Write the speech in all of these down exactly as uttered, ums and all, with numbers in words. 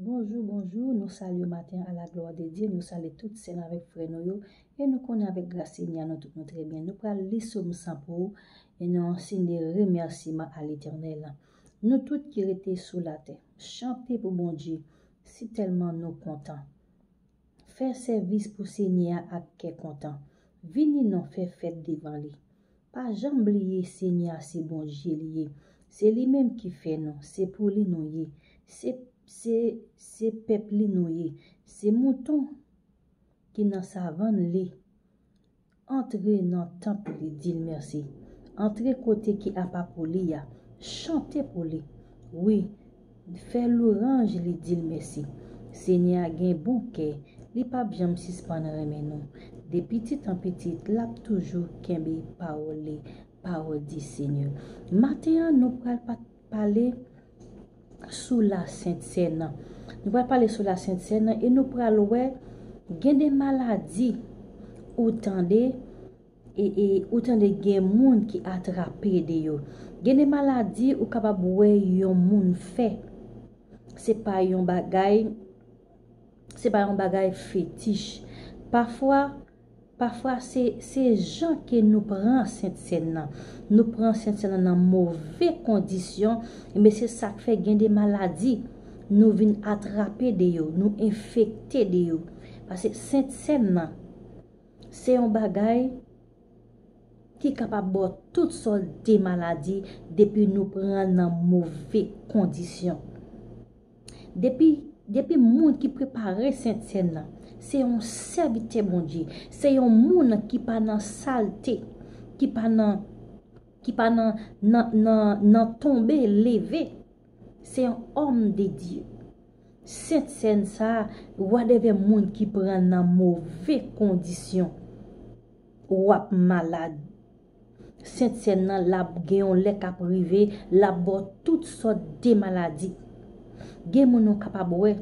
Bonjou, bonjou, nou salye maten a la glwa de Dye, nou salye tout sè n avèk frè nou yo, e nou konnen avèk gras Senyè a nou tout nou trè byen. Nou pral li Sòm san pou ou, e nan yon siy de remèsiman a Letènèl. Nou tout ki rete sou latè, chante pou Bondye, sitèlman nou kontan. Fè sèvis pou Senyè a ak kè kontan. Vini non fè fèt devan li. Pa janm bliye Senyè a se Bondye li ye. Se li menm ki fè nou, se pou li nou ye. Se, se, se pèp li nou ye. Se mouton ki nan savann li. Antre nan tanp li, di l mèsi. Antre kote ki apa pou li a, chante pou li. Wi, fè lwanj li, di l mèsi. Senyè a gen bon kè, li p ap janm sispann renmen nou. De pitit an pitit, l ap toujou kenbe pawòl li, pawòl di Senyè. Maten an, nou pral pa- pale sou Lasent Sèn nan. Nou pral pale sou Lasent Sèn nan e nou pral wè gen de maladi ou tande e, e ou tande gen moun ki atrape de yo. Gen de maladi ou kapab wè yon moun fè. Se pa yon bagay, se pa yon bagay fetich. Pafwa, pafwa se, se jan ke nou pran Sent Sèn nan. Nou pran Sent Sèn nan nan move kondisyon, men se sa k fè gen de maladi. Nou vin atrape de yo, nou enfekte de yo. Paske Sent Sèn nan, se yon bagay ki kapab ba w tout sòt de maladi depi nou pran l nan move kondisyon. Depi, depi moun ki prepare Sent Sèn nan, se yon sèvitè Bondye, se yon moun ki pa nan salte, ki pa nan, ki pa nan, nan, nan, nan tonbe leve. Se yon òm de Dye. Sent Sèn sa a, wadèvè moun ki pran nan move kondisyon, w ap malad. Sent Sèn nan, l ap gen yon lè k ap rive, l ap ba w tout sòt de maladi. Gen moun nou kapab wè,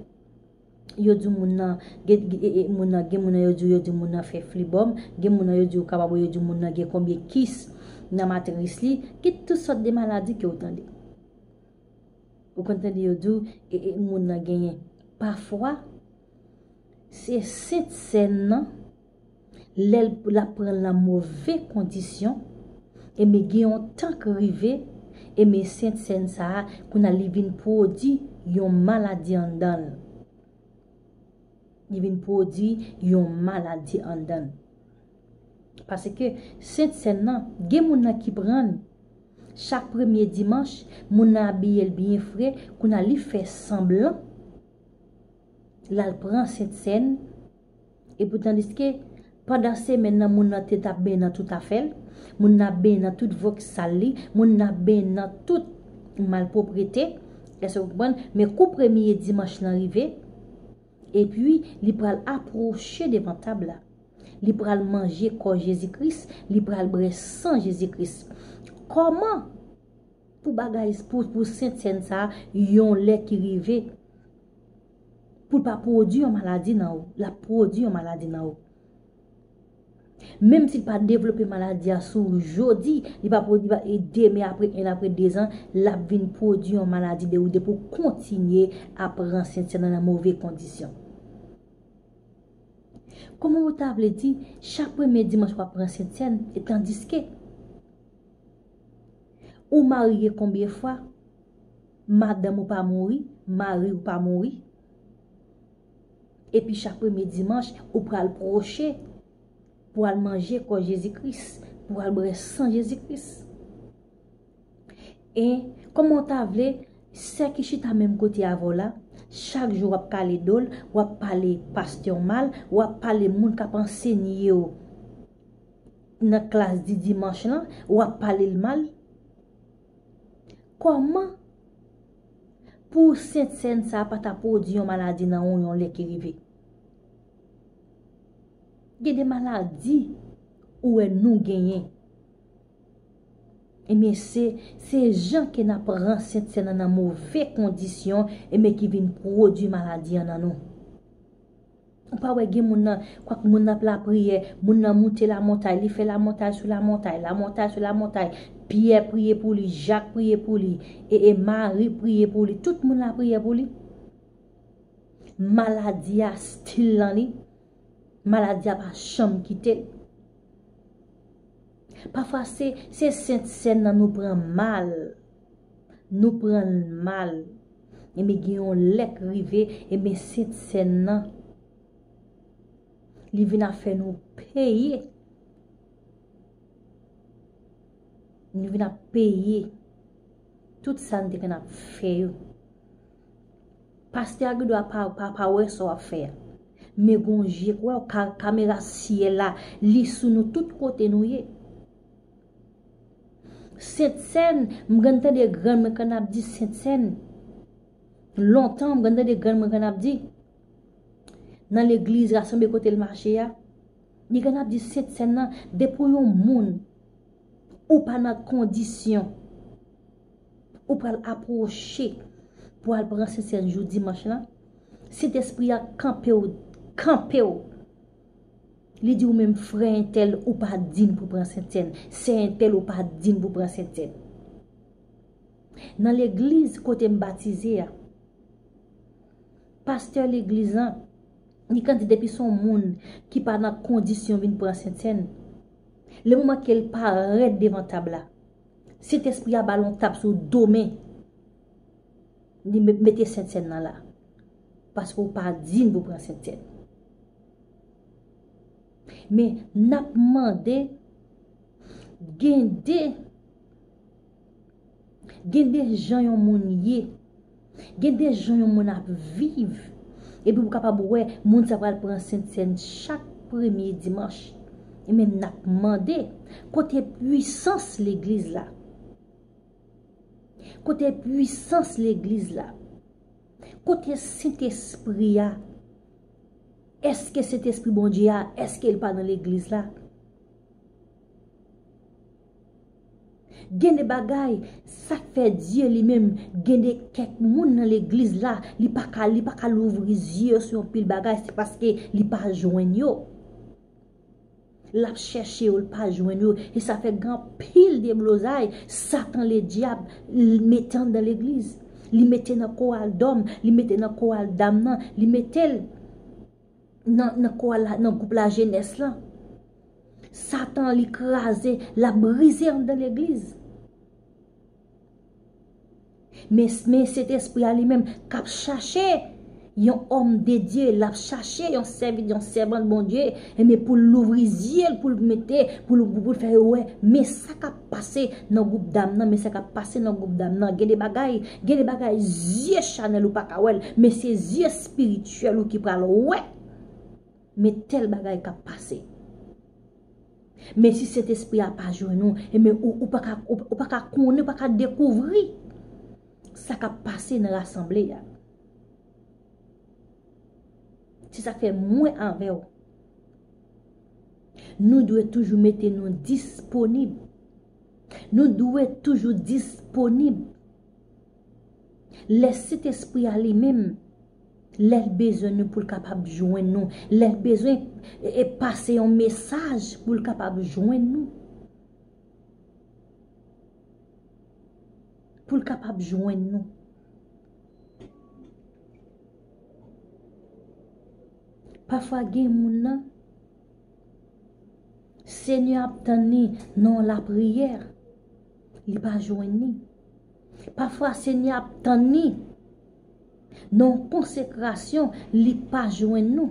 yo di moun nan, gen, gen, e, e, moun nan, gen moun nan yo di, yo di moun nan fè flibòm, gen moun nan yo di ou kapab wè yo di moun nan gen konbyen kis nan matris li, gen tout sòt de maladi ke w tande. Ou konn tande yo di w, e, e, moun nan genyen. Pafwa, se Sent Sèn nan, lè l, l ap pran l nan move kondisyon, ebyen gen yon tan k rive, ebyen Sent Sèn sa a, kounye a li vin pwodui yon maladi anndan l. Li vin pwodui yon maladi anndan l. Paske Sent Sèn nan, gen moun nan ki pran l. Chak premye dimanch, moun nan abiye l byen fre, kounye a li fè sanblan, l al pran Sent Sèn, epi tandiske pandan semèn nan, moun nan te t ap benyen nan tout afè l, moun nan ap benyen nan tout vòks sal li, moun nan ap benyen nan tout malpwoprete. Èske w konprann? Men kou premye dimanch lan rive, epi li pral apwoche devan tab la. Li pral manje kò Jezi Kris, li pral bwè san Jezi Kris. Kòman pou bagay, pou, pou Sent Sèn sa a, yon lè ki rive, pou l pa pwodui yon maladi nan ou, l ap pwodui yon maladi nan ou. Menm si l pa devlope maladi a sou ou jodi, li pa pwodui, e demen apre en, apre dezan, l ap vin pwodui yon maladi de ou depi w kontinye ap pran Sent Sèn nan nan move kondisyon. Kòman ou ta vle di, chak premye dimanch w ap pran Sent Sèn, e tandiske ou marye konbyen fwa, madanm ou pa mouri, mari ou pa mouri, epi chak premye dimanch, ou pral pwoche pou al manje kò Jezi Kris, pou al bwè san Jezi Kris. E kòman w ta vle, sè ki chita menm kote avè w la, chak jou w ap kale do l, w ap pale pastè w mal, w ap pale moun k ap ansenye w nan klas di dimanch lan, w ap pale l mal? Kòman pou Sent Sèn sa a pa ta pwodui yon maladi nan ou yon lè ki rive? Gen de maladi ou wè nou genyen. Ebyen, se, se jan ke n ap pran Sent Sèn nan nan move kondisyon, ebyen, ki vin pwodui maladi an nan nou. Ou pa wè gen moun nan, kwak moun nan ap lapriyè, moun nan moute lamontay, li fè lamontay sou lamontay, lamontay sou lamontay. Pyè priye pou li, Jak priye pou li, e, e Mari priye pou li, tout moun lapriyè pou li. Maladi a still lan li. Maladi a pa janm kite l. Pafwa se, se Sentsèn nan nou pran mal. Nou pran l mal. Ebyen gen yon lè k rive, ebyen Sentsèn nan, li vin ap fè nou peye. Nou vin ap peye tout sa n te konn ap fè yo. Pastè a gen dwa pa, pa, pa wè sa w ap fè a. Men gon je k wè w, ka, kamera syèl la, li sou nou tout kote nou ye. Sentsèn, m konn tande grann mwen konn ap di Sentsèn. Lontan, m konn tande grann mwen konn ap di, nan legliz rasanble kote l mache a, li konn ap di Sentsèn nan, depi w yon moun, ou pa nan kondisyon, ou pral apwoche pou al pran Sentsèn jou dimanch lan, Sentespri a kanpe w, kanpe w. Li di w menm frè entèl ou pa dign pou pran Sentsèn, sè entèl ou pa dign pou pran Sentsèn. Nan legliz kote m batize a, pastè legliz lan, li konn di depi se yon moun ki pa nan kondisyon vin pran Sentsèn, le moman ke l parèt devan tab la, Sentespri a ba l yon tap sou do men. Li me-, mete Sentsèn nan la. Paske w pa dign pou pran Sentsèn. Men n ap mande, gen de, gen de jan yon moun ye, gen de jan yon moun ap viv. Epi pou kapab wè moun sa pral pran Sentsèn chak premye dimanch. E men n ap mande, kote pwisans legliz la? Kote pwisans legliz la? Kote Sentespri a? Èske Sentespri Bondye a, èske l pa nan legliz la? Gen de bagay, sa k fè Dye li menm, gen de kèk moun nan legliz la, li pa ka, li pa ka louvri zye yo sou yon pil bagay, se paske li pa jwenn yo. L ap chèche yo, l pa jwenn yo. E sa fè gen anpil deblozay Satan Ledyab mete anndan legliz. Li mete nan koral dòm, li mete nan koral dam nan, li mete l nan, nan koral la, nan gwoup lajenès lan. Satan, li kraze, l ap brize anndan legliz. Men, men Sentespri a li menm k ap chache yon òm de Dye, l ap chache yon sèvit, yon sèvant Bondye, enben pou l louvri zye l, pou l mete, pou l, pou l fè yo wè, men sa k ap pase nan gwoup dam nan, men sa k ap pase nan gwoup dam nan. Gen de bagay, gen de bagay, zye chanèl ou pa ka wè l, men se zye espirityèl ou ki pral wè. Men tèl bagay k ap pase. Men si Sentespri a pa jwenn ou, enben ou, ou pa ka, ou, ou pa ka konnen, ou pa ka dekouvri sa k ap pase nan rasanble a. Se sa k fè mwen avè w, nou dwe toujou mete nou disponib. Nou dwe toujou disponib. Lè Sentespri a li menm, lè l bezwen nou pou l kapab jwenn nou, lè l bezwen, e, e, pase yon mesaj pou l kapab jwenn nou. Pou l kapab jwenn nou. Pafwa gen moun nan, Senyè ap tann li nan yon lapriyè, li pa jwenn li. Pafwa Senyè ap tann li nan yon konsekrasyon, li pa jwenn nou.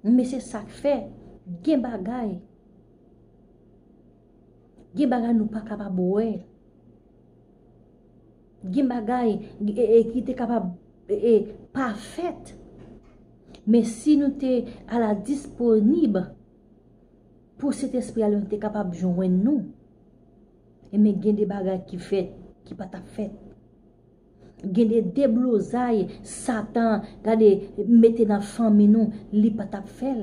Men se sa k fè, gen bagay, gen bagay nou pa kapab wè. Gen bagay, e, e, ki te kapab, e, e, pa fèt. Men si nou te ala disponib pou Sentespri a, li te kapab jwenn nou. Enben, gen de bagay ki fèt, ki pa t ap fèt. Gen de deblozay Satan, gade, mete nan fanmi nou, li pa t ap fè l.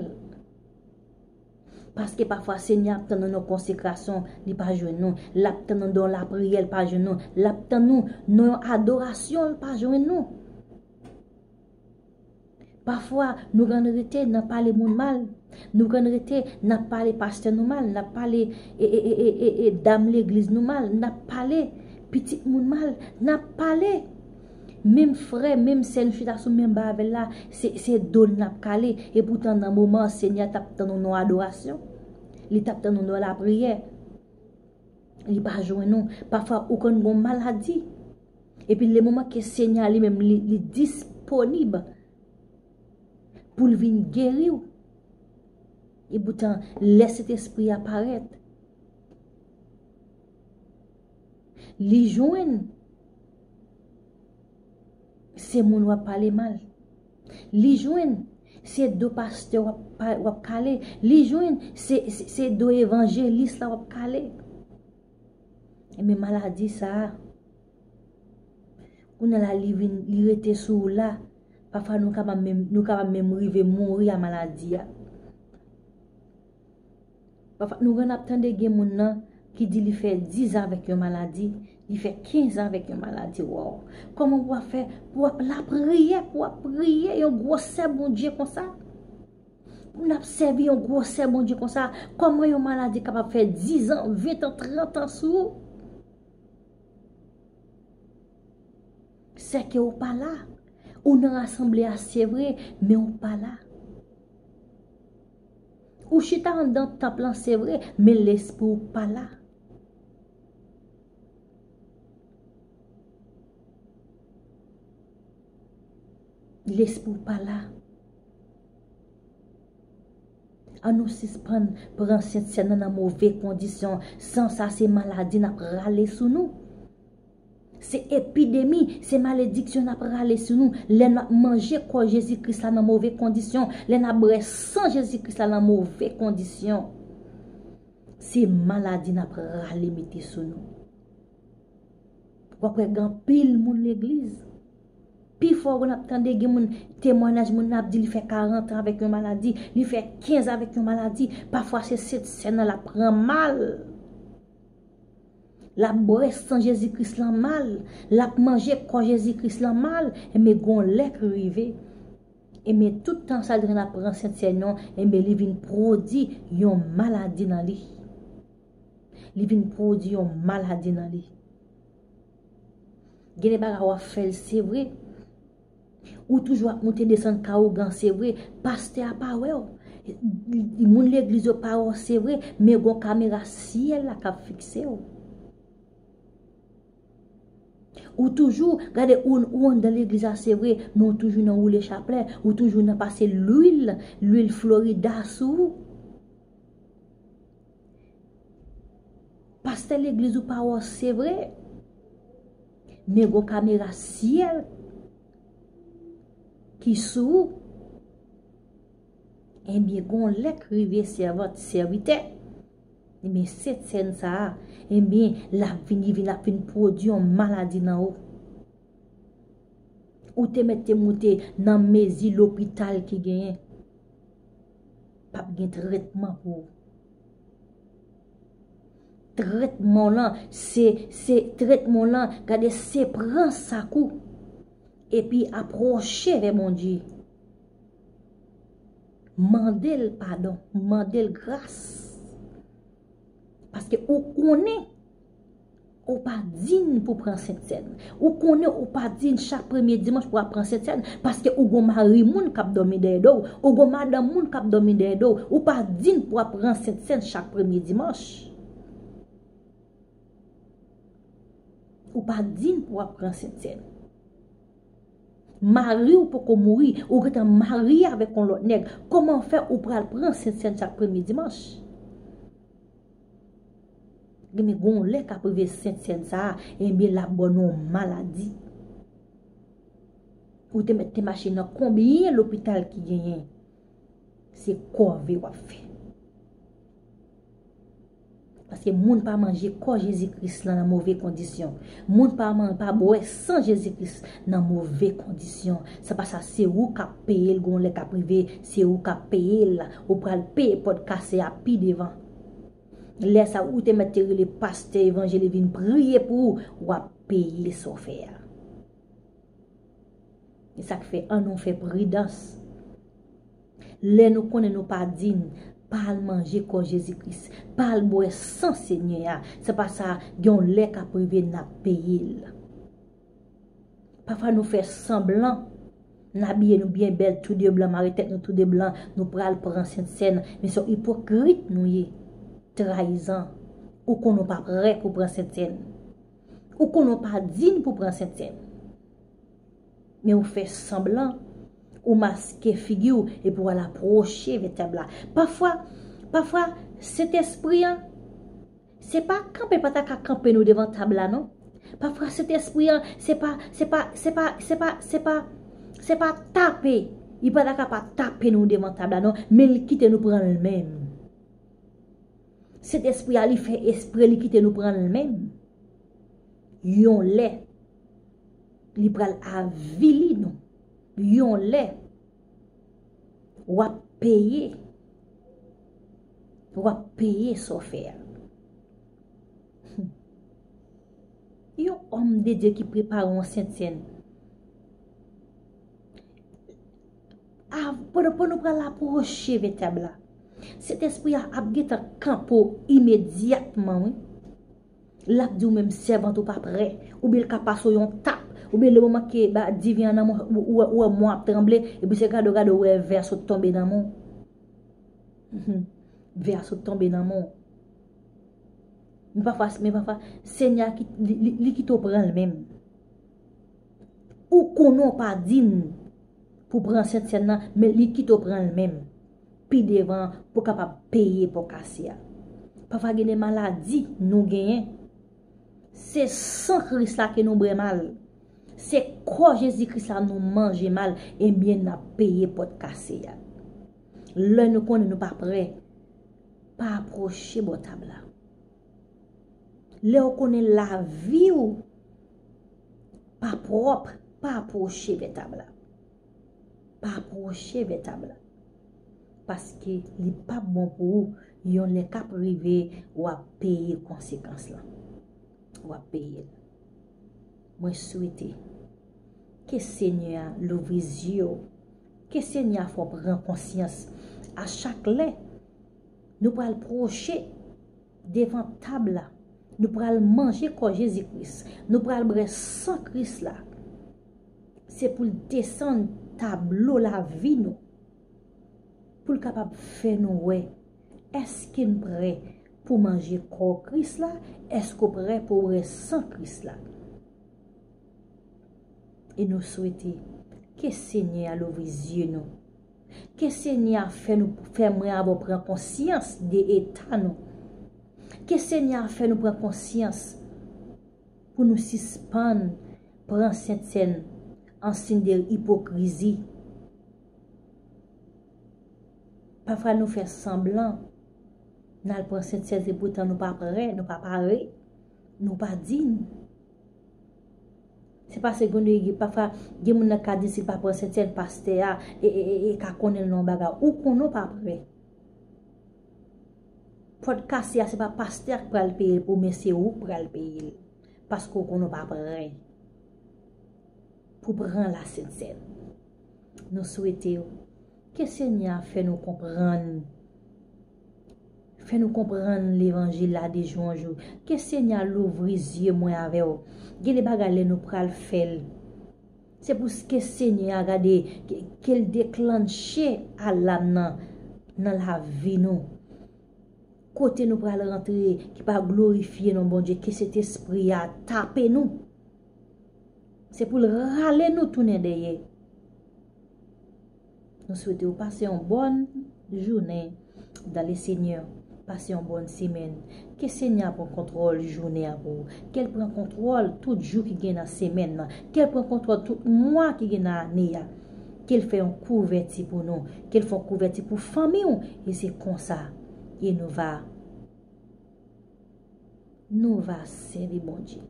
Paske pafwa Senyè ap tann nou nan konsekrasyon, li pa jwenn nou. L ap tann nou nan yon lapriyè, li pa jwenn nou. L ap tann nou nan yon adorasyon, li pa jwenn nou. Pafwa, nou konn rete nan pale moun mal. Nou konn rete nan pale pastè nou mal, nan pale, e, e, dam legliz nou mal, nan pale pitit moun mal, nan pale Menm frè, menm sè nou chita sou menm ba avè l la, se, se do n n ap kale. E poutan, nan moman an, Senyè a t ap tann nou nan adorasyon. Li t ap tann nou nan lapriyè. Li pa jwenn nou. Pafwa, ou konn gon maladi. Epi, le moman ke Senyè a li menm, li, li disponib pou l vin geri w. E poutan, lè Sentespri a parèt, li jwenn se moun w ap pale mal. Li jwenn se do pastè w ap pa-, w ap kale. Li jwenn se, se, se do evanjelis la w ap kale. Ebyen, maladi sa a, kounye a la, li vin, li rete sou ou la. Pafwa, nou kapab menm, nou kapab menm rive mouri a maladi a. Pafwa, nou konn ap tande gen moun nan ki di li fè diz an avèk yon maladi, li fè kenz an avèk yon maladi. Waw! Kòman pou w ap fè, pou w ap lapriyè, pou w ap priye yon gwosè Bondye konsa? Pou n ap sèvi yon gwosè Bondye konsa, kòman yon maladi kapab fè diz an, ven an, trant an sou ou? Sèke ou pa la. Ou nan rasanble a, se vre, men ou pa la. Ou chita anndan tanp lan, se vre, men lespri w pa la. Lespri w pa la. An nou sispann pran Sentsèn nan nan move kondisyon. San sa, se maladi n ap rale sou nou. Se epidemi, se malediksyon n ap rale sou nou. Lè n ap manje kò Jezi Kris la nan move kondisyon, lè n ap bwè san Jezi Kris la nan move kondisyon, se maladi n ap rale mete sou nou. W ap wè gen anpil moun legliz. Pifò w ap tande gen moun, temwayaj moun nan ap di li fè karant an avèk yon maladi, li fè kenz an avèk yon maladi. Pafwa se Sentsèn nan l ap pran mal. L ap bwè san Jezi Kris lan mal. L ap manje kò Jezi Kris lan mal. Enben, gon lè k rive. Enben, tout tan sa l te konn ap pran Sentsèn nan, enben, li vin pwodui yon maladi nan li. Li vin pwodui yon maladi nan li. Gen de bagay w ap fè l, se vre. Ou toujou ap moute desann ka ougan, se vre. Pastè a pa wè w. Moun legliz yo pa wè w, se vre. Men gon kamera syèl la k ap fikse w. Ou toujou, gade, ou, ou anndan legliz la, se vre, men ou toujou nan woule chaplè, ou toujou nan pase lwil, lwil Florida sou ou. Pastè legliz ou pa wè w, se vre, men gon kamera syèl ki sou ou. Enben, gon lè k rive, sèvant, sèvitè. Ebyen, Sentsèn sa a, ebyen, l ap vin, li vin, l ap vin pwodui yon maladi nan ou. Ou te mèt te moute nan mezi lopital ki genyen. P ap gen tretman pou ou. Tretman w lan, se, se tretman w lan, gade, se pran sak ou. Epi apwoche vè Bondye. Mande l padon, mande l gras. Paske ou konnen ou pa diy pou pran Sentsèn. Ou konnen ou pa diy chak premye dimanch pou w ap pran Sentsèn, paske ou gon mari moun k ap dòmi dèyè do w, ou gon madanm moun k ap dòmi dèyè do w. Ou pa diy pou w ap pran Sentsèn chak premye dimanch. Ou pa diy pou w ap pran Sentsèn. Mari w poko mouri, ou gentan marye avèk yon lòt nèg. Kòman fè ou pral pran Sentsèn chak premye dimanch? Gen, men gon lè k ap rive Sentsèn sa a, enben, l ap ba w yon maladi. Ou te mèt te mache nan konbyen lopital ki genyen? Se kòve w ap fè. Paske moun pa manje kò Jezi Kris lan nan move kondisyon. Moun pa man-, pa bwè san Jezi Kris nan move kondisyon. Se pa sa, se ou k ap peye l, gon lè k ap rive, se ou k ap peye l. Ou pral peye pòt kase a pi devan. Lè sa, ou te mèt te rele pastè evanjelik vin priye pou ou, w ap peye sa w fè a. E sa k fè, ann nou fè pridans. Lè nou konnen nou pa diy, pa al manje kò Jezi Kris, pa al bwè san Senyè a. Se pa sa, gen yon lè k ap rive, n ap peye l. Pafwa nou fè sanblan, n abiye nou byen bèl, tou de blan, mare tèt nou tou de blan, nou pral pran Sentsèn. Men se yon ipokrit nou ye. Trayizan. Ou konnen w pa prè pou pran Sentsèn. Ou konnen w pa diy pou pran Sentsèn. Men ou fè sanblan, ou maske figi w epi w al apwoche vè tab la. Pafwa, pafwa, Sentespri an, se pa kanpe, pa ta ka kanpe nou devan tab la, non. Pafwa, Sentespri an, se pa, se pa, se pa, se pa, se pa, se pa tape. Li pa ta ka pa tape nou devan tab la, non. Men li kite nou pran l menm. Sentespri a, li fè espre, li kite nou pran l menm. Yon lè, li pral avili nou. Yon lè, w ap peye. W ap peye sa w fè a. Yon òm de Dye ki prepare yon sentsèn. A, pandan, pandan w pral apwoche vè tab la, Sentespri a ap gentan kanpe w imedyatman, wi. L ap di w menm sèvant ou pa prè, oubyen l ka pase w yon tap, oubyen le moman ke ba, diven an nan men w, ou, ou, ou wè men w ap tranble, epi se gade w gade w wè vè a sot tonbe nan men w. Mhm. Vè a sot tonbe nan men w. Men pafwa, men pafwa, Senyè a ki, li, li, li kite w pran l menm. Ou konnen w pa diy pou pran sentsèn nan, men li kite w pran l menm. Pi devan, pou w kapab peye pò kase a. Pafwa gen de maladi nou genyen. Se san Kris la ke nou bwè mal. Se kò Jezi Kris la nou manje mal, ebyen n ap peye pòt kase a. Lè nou konnen nou pa prè, pa apwoche bò tab la. Lè w konnen lavi w pa pwòp, pa apwoche vè tab la. Pa apwoche vè tab la. Paske li p ap bon pou ou, yon lè k ap rive, w ap peye konsekans lan. W ap peye l. Mwen swete ke Senyè a louvri zye w, ke Senyè a fè w pran konsyans a chak lè nou pral pwoche devan tab la, nou pral manje kò Jezi Kris, nou pral bwè san Kris la. Se pou l desann tablo lavi nou, pou l kapab fè nou wè, èske n prè pou manje kò Kris la? Èske w prè pou w bwè san Kris la? E nou swete ke Senyè a louvri zye nou. Ke Senyè a fè nou, fè mwen avè w pran konsyans de eta nou. Ke Senyè a fè nou pran konsyans pou nou sispann pran Sentsèn an siy de ipokrizi. Pafwa nou fè sanblan, n al pran Sentsèn, epoutan nou pa prè, nou pa pare, nou pa diy. Se paske gen de, pafwa, gen moun nan ka di si l pa pran Sentsèn, pastè a, e, e, e, e ka konnen l nan yon bagay. Ou konnen w pa prè. Pòt kase a, se pa pastè a k pral peye l pou w, men se ou k pral peye l. Paske w konnen w pa prè pou pran Lasentsèn. Nou swete w ke Senyè a fè nou konprann, fè nou konprann levanjil la de jou an jou. Ke Senyè a louvri zye mwen avè w. Gen de bagay lè nou pral fè l, se pou ke Senyè a gade, ke, ke l deklanche alam nan, nan lavi nou. Kote nou pral rantre, ki pa glorifye non Bondye, ke Sentespri a tape nou. Se pou l rale nou tounen dèyè. Nou swete w pase yon bòn jounen dans le Seigneur. Pase yon bòn semèn. Ke Senyè a pran kontwòl jounen an pou ou. Ke l pran kontwòl tout jou ki gen nan semèn nan. Ke l pran kontwòl tout mwa ki gen nan ane a. Ke l fè yon kouvèti pou nou. Ke l fè yon kouvèti pou fanmi w. E se konsa. E nou va, nou va sèvi Bondye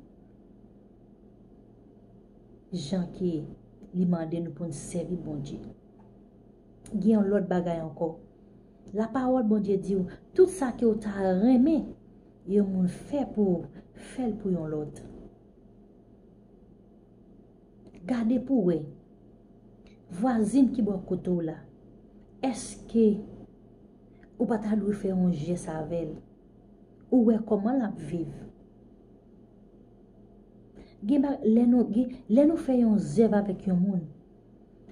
jan ke li mande nou pou n sèvi Bondye. Gen yon lòt bagay ankò. Lapawòl Bondye di w, tout sa ke w ta renmen yon moun fè pou ou, fè l pou yon lòt. Gade pou w wè, vwazin ki bò kote w la, èske ou pa ta dwe fè yon jès avè l? Ou wè kòman l ap viv. Gen ba- lè nou gen, lè nou fè yon zèv avèk yon moun,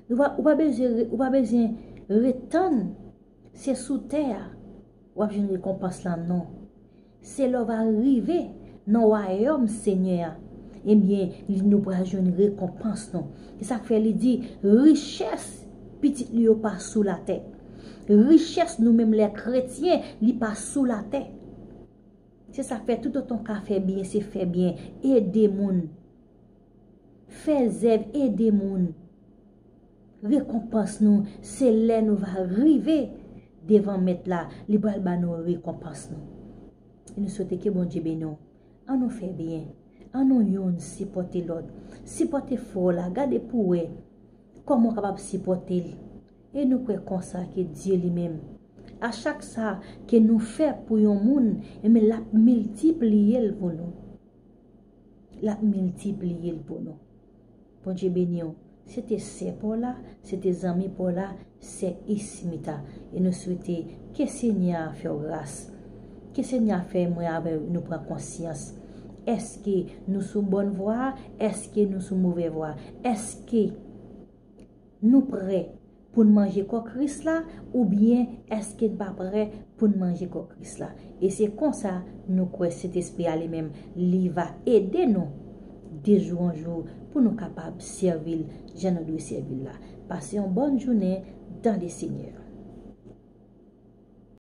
ou pa, ou pa bezwen re- ou pa bezwen ret tann se sou tè a w ap jwenn rekonpans la, non. Se lè w va rive nan wayòm Senyè a, ebyen, li- nou pral jwenn rekonpans nou. Se sa k fè li di, richès pitit li yo pa sou latè. Richès nou menm lè kretyen, li pa sou latè. Se sa k fè toutotan w ka fè byen, se fè byen, ede moun. Fè zèv, ede moun. Rekonpans nou, se lè nou va rive devan Mèt la, li pral ba nou rekonpans nou. E nou swete ke Bondye beni w. An nou fè byen. An nou youn sipòte lòt. Sipòte frè w la. Gade pou w wè kòman w kapab sipòte l. E nou kwè konsa ke Dye li menm, a chak sa ke nou fè pou yon moun, enben, l ap miltipliye l pou nou. L ap miltipliye l pou nou. Bondye beni w. Se te sè pa w la, se te zanmi pa w la, sè Ismita. E nou swete ke Senyè a fè w gras. Ke Senyè a fè mwen avè w nou pran konsyans. Èske nou sou bòn vwa a? Èske nou sou movè vwa a? Èske nou prè pou n manje kò Kris la, oubyen èske n pa prè pou n manje kò Kris la? E se konsa nou kwè Sentespri a li menm, li va ede nou de jou an jou pou nou kapab sèvi l jan nou dwe sèvi l la. Pase yon bòn jounen dan le Senyè.